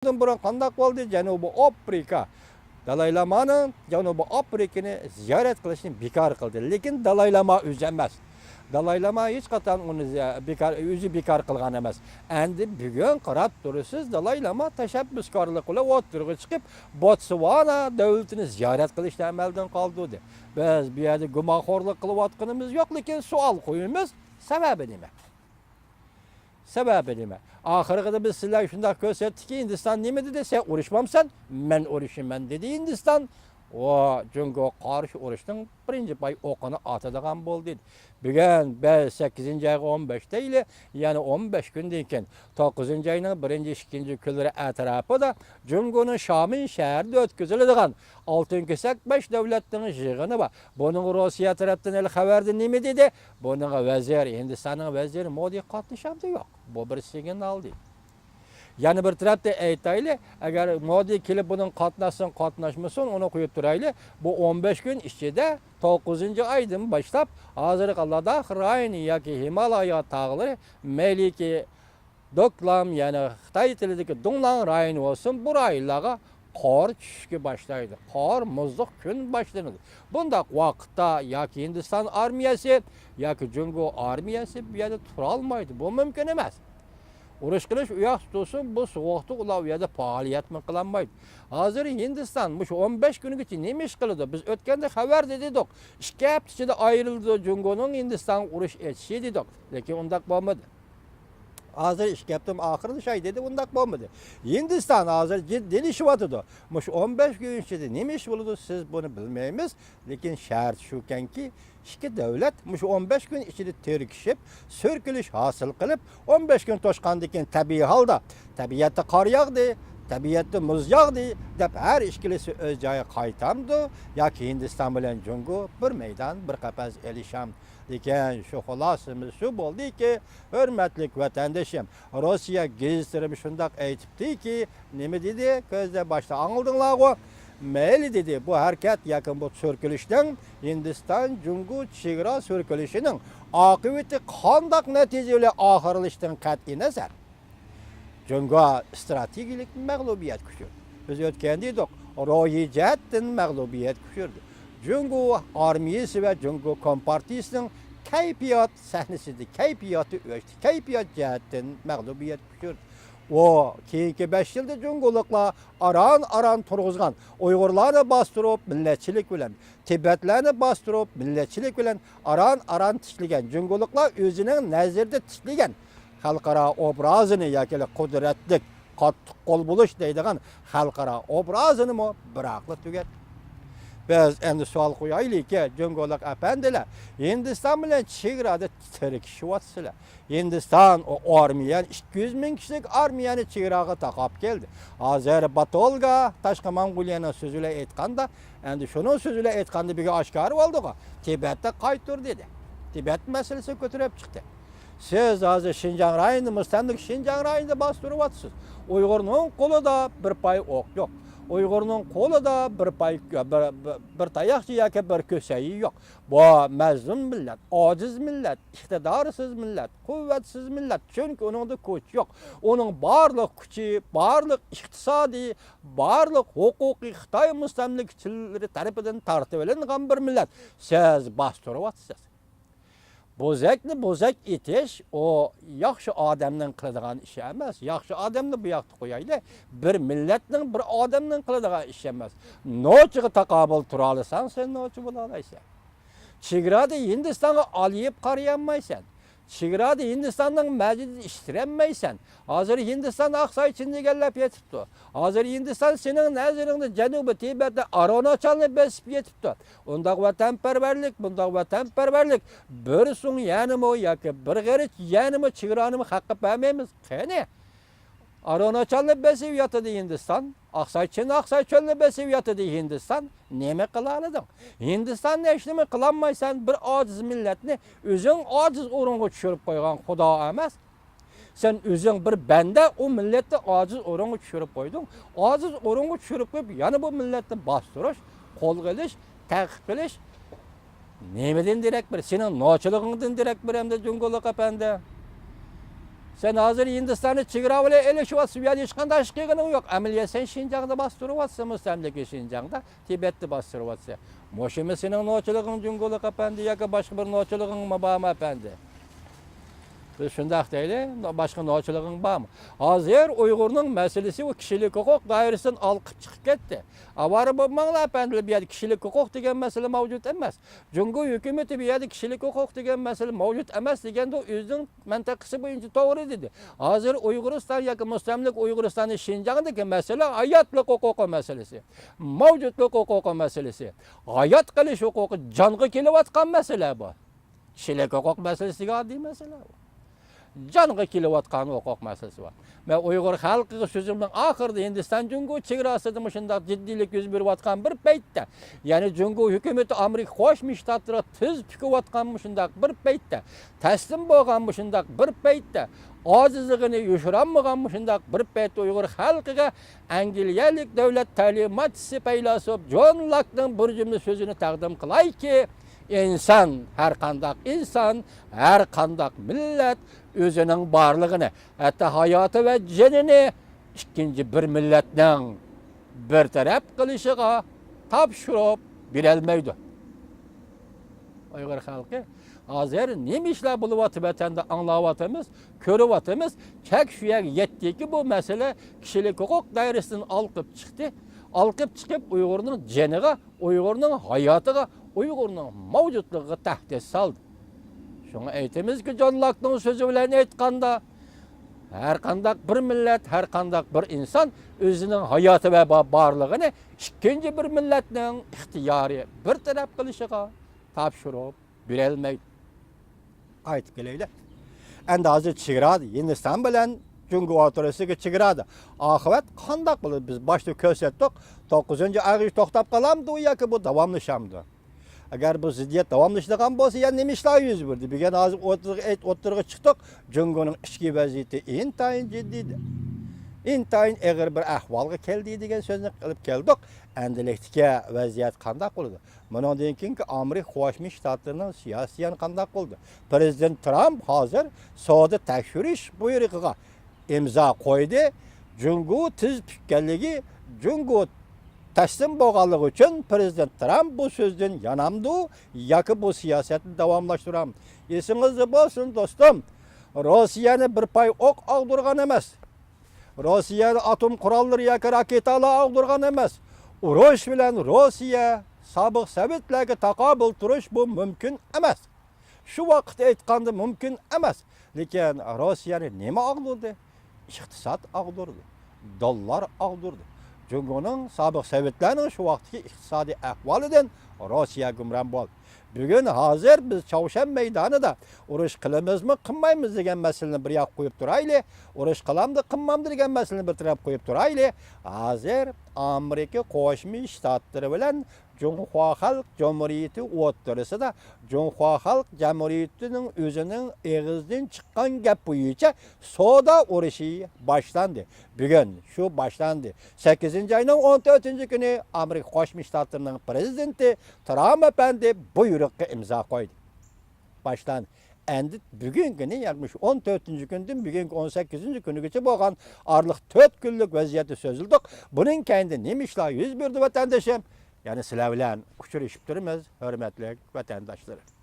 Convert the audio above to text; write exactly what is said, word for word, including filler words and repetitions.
بۇندىن بۇرۇن قانداق بولدى؟ جەنۇبىي ئافرىقا، دالاي لامانىڭ جەنۇبىي ئافرىقىنى زىيارەت قىلىشىنى بىكار قىلدى. لېكىن دالاي لاما ئۆزى ئەمەس. دالاي لاما ھېچقاچان ئۇنى زىيا-، بىكار، ئۆزى بىكار قىلغان ئەمەس. ئەمدى بۈگۈن قاراپ تۇرىسىز، دالاي لاما تەشەببۇسكارلىق بىلەن ئوتتۇرىغا چىقىپ، بوتسۋانا دۆلىتىنى زىيارەت قىلىشنى ئەمەلدىن قالدۇردى. بىز بۇ يەردە گۇمانخورلۇق قىلىۋاتقىنىمىز يوق، لېكىن سوئال قويىمىز، سەۋەبى نېمە؟ سەۋەبى نېمە؟ ئاخىرقىدا بىز سىلەرگە شۇنداق كۆرسەتتىكى، ھىندىستان نېمە دېدى؟ سەن ئۇرۇشمامسەن، مەن ئۇرۇشىمەن، دېدى ھىندىستان. ۋە جۇڭگو قارشى ئۇرۇشنىڭ بىرىنچى پاي ئوقىنى ئاتىدىغان بولدى. بۈگۈن بىز سەككىزىنچى ئايغا ئون بەش دەيلى، يەنە ئون بەش كۈندىن كېيىن، توققۇزىنچى ئاينىڭ بىرىنچى، ئىككىنچى كۈنلىرى ئەتراپىدا جۇڭگونىڭ شامىن شەھىرىدە ئۆتكۈزۈلىدىغان ئالتۇن كېسەك بەش دۆلەتنىڭ يىغىنى بار. بۇنىڭغا روسىيە تەرەپتىن ھېلى خەۋەردە نېمە دېدى؟ بۇنىڭغا ۋەزىر، ھىندىستاننىڭ ۋەزىرى مودى قاتنىشامدۇ؟ يوق. بۇ بىر سىگنال دېدى. يەنە بىر تەرەپتىن ئېيتايلى، ئەگەر مودى كېلىپ بۇنىڭ قاتناشسۇن، قاتناشمىسۇن، ئۇنى قويۇپ تۇرايلى. بۇ ئون بەش كۈن ئىچىدە، توققۇزىنچى ئايدىن باشلاپ، ھازىرقى لاداخ رايونى ياكى ھىمالايا تاغلىرى، مەيلىكى دوكلام، يەنى خىتاي تىلىدىكى دۇڭلاڭ رايونى بولسۇن، بۇ رايونلارغا قار چۈشۈشكە باشلايدۇ. قار، مۇزلۇق كۈن باشلىنىدۇ. بۇنداق ۋاقىتتا ياكى ھىندىستان ئارمىيەسى، ياكى جۇڭگو ئارمىيەسى بۇ يەردە تۇرالمايدۇ. بۇ مۇمكىن ئەمەس. ئۇرۇش قىلىش ئۇ ياقتا تۇرسۇن، بۇ سوغۇقتا ئۇلار ئۇ يەردە پائالىيەتمۇ قىلالمايدۇ. ھازىر ھىندىستان مۇشۇ ئون بەش كۈنگىچە نېمە ئىش قىلىدۇ؟ بىز ئۆتكەندە خەۋەردە دېدۇق، ئىككى ھەپتە ئىچىدە ئايرىلىدۇ جۇڭگونىڭ ھىندىستانغا ئۇرۇش ئېچىشى دېدۇق. لېكىن ئۇنداق بولمىدى. ھازىر ئىككى ھەپتىمۇ ئاخىرلىشاي دېدى، ئۇنداق بولمىدى. ھىندىستان ھازىر جىددىيلىشىۋاتىدۇ. مۇشۇ ئون بەش كۈن ئىچىدە نېمە ئىش بولىدۇ، سىز بۇنى بىلمەيمىز. لېكىن شەرت شۇكەنكى، ئىككى دۆلەت مۇشۇ ئون بەش كۈن ئىچىدە تىركىشىپ، سۈركىلىش ھاسىل قىلىپ، ئون بەش كۈن توشقاندىن كېيىن تەبىئىي ھالدا تەبىئەتتە قار ياغدى، تەبىئەتتە مۇز ياغدى دەپ ھەر ئىككىلىسى ئۆز جايىغا قايتامدۇ ياكى ھىندىستان بىلەن جۇڭگو بىر مەيدان، بىر قەپەس ئېلىشامدۇ؟ لېكىن شۇ خۇلاسىمىز شۇ بولدىكى، ھۆرمەتلىك ۋەتەندىشىم، روسىيە گېزىتلىرىمۇ شۇنداق ئېيتىپتىكى، نېمە دېدى؟ كۆزدە باشتا ئاڭلىدىڭلارغۇ؟ مەيلى دېدى، بۇ ھەرىكەت ياكى بۇ سۈركىلىشنىڭ، ھىندىستان جۇڭگو چېگرا سۈركىلىشىنىڭ ئاقىۋىتى قانداق نەتىجە بىلەن ئاخىرلىشىشىدىن قەتئىينەزەر، جۇڭگو ئىستراتېگىيەلىك مەغلۇبىيەتكە ئۇچرىدى. بىز ئۆتكەندە دېدۇق، روھىي جەھەتتىن مەغلۇبىيەتكە ئۇچرىدى. جۇڭگو ئارمىيەسى ۋە جۇڭگو كومپارتىيىسىنىڭ كەيپىيات سەھنىسىدە كەيپىياتى ئۆچتى، كەيپىيات جەھەتتىن مەغلۇبىيەتكە ئۇچرىدى. ئۇ كېيىنكى بەش يىلدا جۇڭگولۇقلار ئاران-ئاران تۇرغۇزغان ئۇيغۇرلارنى باستۇرۇپ، مىللەتچىلىك بىلەن، تىبەتلەرنى باستۇرۇپ، مىللەتچىلىك بىلەن ئاران-ئاران تىكلىگەن، جۇڭگولۇقلار ئۆزىنىڭ نەزىرىدە تىكلىگەن خەلقئارا ئوبرازىنى ياكى قۇدرەتلىك، قاتتىق قول بولۇش دەيدىغان خەلقئارا ئوبرازىنىمۇ بىراقلا تۈگەتتى. بىز ئەمدى سوئال قويايلىكى، جۇڭگولۇق ئەپەندىلەر، ھىندىستان بىلەن چېگرادا تىركىشىۋاتىسىلەر. ھىندىستان ئۇ ئارمىيەنى، ئىككى يۈز مىڭ كىشىلىك ئارمىيەنى چېگراغا تاقاپ كەلدى. ھازىر باتولگا، تاشقى موڭغۇلىيەنىڭ سۆزى بىلەن ئېيتقاندا، ئەمدى شۇنىڭ سۆزى بىلەن ئېيتقاندا، بۈگۈن ئاشكارا بولدىغۇ، تىبەتتە قايتۇر دېدى. تىبەت مەسىلىسى كۆتۈرۈپ چىقتى. سىز ھازىر شىنجاڭ رايونىدا، مۇستەملىكە شىنجاڭ رايونىدا باستۇرۇۋاتىسىز. ئۇيغۇرنىڭ قولىدا بىر پاي ئوق يوق. ئۇيغۇرنىڭ قولىدا بىر پاي، بىر، بىر، بىر تاياقچە ياكى بىر كۆسەي يوق. بۇ مەزلۇم مىللەت، ئاجىز مىللەت، ئىقتىدارسىز مىللەت، قۇۋۋەتسىز مىللەت. چۈنكى ئۇنىڭدا كۈچ يوق. ئۇنىڭ بارلىق كۈچى، بارلىق ئىقتىسادى، بارلىق ھوقۇقى خىتاي مۇستەملىكىچىلىرى تەرىپىدىن تارتىۋېلىنغان بىر مىللەت. سىز باستۇرۇۋاتىسىز. بوزەكنى بوزەك ئېتىش، ئۇ ياخشى ئادەمنىڭ قىلىدىغان ئىشى ئەمەس. ياخشى ئادەمنى بۇ ياقتا قويايلى، بىر مىللەتنىڭ، بىر ئادەمنىڭ قىلىدىغان ئىشى ئەمەس. نوچىغا تاقابىل تۇرالىساڭ، سەن نوچى بولالايسەن. چېگرادا ھىندىستانغا ئالىيىپ قارىيالمايسەن. چېگرادا ھىندىستاننىڭ مەجلىسىدە ئىشلىتەلمەيسەن. ھازىر ھىندىستان ئاقساي چىن دېگەنلەپ يېتىپتۇ. ھازىر ھىندىستان سېنىڭ نەزىرىڭدە جەنۇبىي تىبەتتە ئارۇناچالنى بېسىپ يېتىپتۇ. ئۇنداق ۋەتەنپەرۋەرلىك، بۇنداق ۋەتەنپەرۋەرلىك. بىر سۇڭ يەنىمۇ ياكى بىر غېرىچ يەنىمۇ چېگرانىمۇ خەققە بەرمەيمىز. قېنى؟ ئارۇناچالنى بېسىۋاتىدۇ ھىندىستان. ئاقساي چىن، ئاقساي چۆلنى بېسىۋاتىدۇ ھىندىستان. نېمە قىلالىدىڭ؟ ھىندىستان ھېچنېمە قىلالمايسەن، بىر ئاجىز مىللەتنى ئۆزۈڭ ئاجىز ئورۇنغا چۈشۈرۈپ قويغان خۇدا ئەمەس. سەن ئۆزۈڭ بىر بەندە ئۇ مىللەتنى ئاجىز ئورۇنغا چۈشۈرۈپ قويدۇڭ. ئاجىز ئورۇنغا چۈشۈرۈپ قويۇپ، يەنە بۇ مىللەتنى باستۇرۇش، قولغا ئېلىش، تەقىپ قىلىش نېمىدىن دېرەك بېرە؟ سېنىڭ نوچىلىقىڭدىن دېرەك بېرە ئەمدى جۇڭگولۇق ئەپەندى. سەن ھازىر ھىندىستاننى چېگرا بىلەن ئېلىشىۋاتسا، بۇ يەردە ھېچقانداق ئىش قىلغىنىڭ يوق. ئەمەلىيەت سەن شىنجاڭدا باستۇرۇۋاتىسەن، مۇستەملىكە شىنجاڭدا، تىبەتتە باستۇرۇۋاتىسەن. مۇشۇمۇ سېنىڭ نوچىلىقىڭ جۇڭگولۇق ئەپەندى ياكى باشقا بىر نوچىلىقىڭمۇ بارمۇ ئەپەندى؟ بىز شۇنداق دەيلى، باشقا نوچىلىقىڭ بارمۇ؟ ھازىر ئۇيغۇرنىڭ مەسىلىسى ئۇ كىشىلىك ھوقۇق دائىرىسىدىن ئالقىپ چىقىپ كەتتى. ئاۋارە بولماڭلار ئەپەندىلەر، بۇ يەردە كىشىلىك ھوقۇق دېگەن مەسىلە مەۋجۇت ئەمەس. جۇڭگو ھۆكۈمىتى بۇ يەردە كىشىلىك ھوقۇق دېگەن مەسىلە مەۋجۇت ئەمەس دېگەندە، ئۆزىنىڭ مەنتىقىسى بويىچە توغرا دېدى. ھازىر ئۇيغۇرىستان ياكى مۇستەملىكە ئۇيغۇرىستاننى شىنجاڭدىكى مەسىلە ھاياتلىق ھوقۇقى مەسىلىسى، مەۋجۇتلۇق ھوقۇقى مەسىلىسى، ھايات قېلىش ھوقۇقى، جانغا كېلىۋاتقان مەسىلە بۇ. كىشىلىك ھوقۇق مەسىلىسىگە ئاددىي مەسىلە بۇ. جانغا كېلىۋاتقان ھوقۇق مەسىلىسى بار. مەن ئۇيغۇر خەلقىگە سۆزۈمنىڭ ئاخىرىدا ھىندىستان جۇڭگو چېگراسىدا مۇشۇنداق جىددىيلىك يۈز بېرىۋاتقان بىر پەيتتە، يەنى جۇڭگو ھۆكۈمىتى ئامېرىكا قوشما شتاتلىرىغا تىز پۈكۈۋاتقان مۇشۇنداق بىر پەيتتە، تەسلىم بولغان مۇشۇنداق بىر پەيتتە، ئاجىزلىقىنى يوشۇرالمىغان مۇشۇنداق بىر پەيتتە ئۇيغۇر خەلقىگە ئەنگلىيەلىك دۆلەت تەلىماتچىسى پەيلاسوپ جون لاكنىڭ بىر جۈملە سۆزىنى تەقدىم قىلايكى، ئىنسان، ھەر قانداق ئىنسان، ھەر قانداق مىللەت ئۆزىنىڭ بارلىقىنى، ھەتتا ھاياتى ۋە جېنىنى ئىككىنچى بىر مىللەتنىڭ بىر تەرەپ قىلىشىغا تاپشۇرۇپ بېرەلمەيدۇ. ئۇيغۇر خەلقى ھازىر نېمە ئىشلار بولۇۋاتىدۇ ۋەتەندە ئاڭلاۋاتىمىز، كۆرۈۋاتىمىز. چەك شۇ يەرگە يەتتىكى، بۇ مەسىلە كىشىلىك ھوقۇق دائىرىسىدىن ئالقىپ چىقتى. ئالقىپ چىقىپ ئۇيغۇرنىڭ جېنىغا، ئۇيغۇرنىڭ ھاياتىغا، ئۇيغۇرنىڭ مەۋجۇتلۇقىغا تەھدىت سالدى. شۇڭا ئېيتىمىزكى، جون لاكنىڭ سۆزى بىلەن ئېيتقاندا، ھەر قانداق بىر مىللەت، ھەر قانداق بىر ئىنسان ئۆزىنىڭ ھاياتى ۋە با-، بارلىقىنى ئىككىنچى بىر مىللەتنىڭ ئىختىيارى بىر تەرەپ قىلىشىغا تاپشۇرۇپ بېرەلمەيدۇ. قايتىپ كېلەيلى. ئەمدى ھازىر چېگرادا، ھىندىستان بىلەن جۇڭگو ئوتتۇرىسىدىكى چېگرادا ئاقىۋەت قانداق بولىدۇ؟ بىز باشتا كۆرسەتتۇق، توققۇزىنچى ئايغىچە توختاپ قالامدۇ ياكى بۇ داۋاملىشامدۇ؟ ئەگەر بۇ زىددىيەت داۋاملىشىدىغان بولسا، يەنە نېمە ئىشلار يۈز بەردى؟ بۈگۈن ھازىر ئوتتۇرىغا ئېيت-، ئوتتۇرىغا چىقتۇق، جۇڭگونىڭ ئىچكى ۋەزىيىتى ئىنتايىن جىددىي، ئىنتايىن ئېغىر بىر ئەھۋالغا كەلدى دېگەن سۆزنى قىلىپ كەلدۇق. ئەندىلىكتىكى ۋەزىيەت قانداق بولىدۇ؟ بۇنىڭدىن كېيىنكى ئامېرىكا قوشما شتاتلىرىنىڭ سىياسىتى يەنە قانداق بولىدۇ؟ پىرېزىدېنت ترامپ ھازىر سودا تەكشۈرۈش بۇيرۇقىغا ئىمزا قويدى. جۇڭگو تىز پۈككەنلىكى، جۇڭگو تەسلىم بولغانلىقى ئۈچۈن پىرېزىدېنت ترامپ بۇ سۆزدىن يانامدۇ ياكى بۇ سىياسەتنى داۋاملاشتۇرامدۇ؟ ئېسىڭىزدە بولسۇن، دوستۇم، روسىيەنى بىر پاي ئوق ئاغدۇرغان ئەمەس. روسىيەنى ئاتوم قوراللىرى ياكى راكېتالار ئاغدۇرغان ئەمەس. ئۇرۇش بىلەن روسىيە، سابىق سوۋېتلەرگە تاقابىل تۇرۇش بۇ مۇمكىن ئەمەس. شۇ ۋاقىتتا ئېيتقاندا مۇمكىن ئەمەس. لېكىن روسىيەنى نېمە ئاغدۇردى؟ ئىقتىساد ئاغدۇردى. دوللار ئاغدۇردى. جۇڭگونىڭ، سابىق سوۋېتلارنىڭ شۇ ۋاقىتتىكى ئىقتىسادىي ئەھۋالىدىن روسىيە گۇمران بولدى. بۈگۈن ھازىر بىز چاۋشيەن مەيدانىدا ئۇرۇش قىلىمىزمۇ، قىلمايمىز دېگەن مەسىلىنى بىر ياققا قويۇپ تۇرايلى. ئۇرۇش قىلامدۇ، قىلمامدۇ دېگەن مەسىلىنى بىر تەرەپ قويۇپ تۇرايلى. ھازىر ئامېرىكا قوشما شتاتلىرى بىلەن جۇڭخۇا خەلق جۇمھۇرىيىتى ئوتتۇرىسىدا جۇڭخۇا خەلق جۇمھۇرىيىتىنىڭ ئۆزىنىڭ ئېغىزىدىن چىققان گەپ بويىچە سودا ئۇرۇشى باشلاندى. بۈگۈن شۇ باشلاندى. سەككىزىنچى ئاينىڭ ئون تۆتىنچى كۈنى ئامېرىكا قوشما شتاتلىرىنىڭ پىرېزىدېنتى ترامپ ئەپەندى بۇيرۇققا ئىمزا قويدى. باشلاندى. ئەندى بۈگۈنكىنى، يەنى مۇشۇ ئون تۆتىنچى كۈندىن بۈگۈنكى ئون سەككىزىنچى كۈنىگىچە بولغان ئارىلىق تۆت كۈنلۈك ۋەزىيەتنى سۆزلىدۇق. بۇنىڭ كەينىدە نېمە ئىشلار يۈز بەردى، ۋەتەندىشىم؟ يەنە سىلەر بىلەن ئۇچرىشىپ تۇرىمىز، ھۆرمەتلىك ۋەتەنداشلىرىم.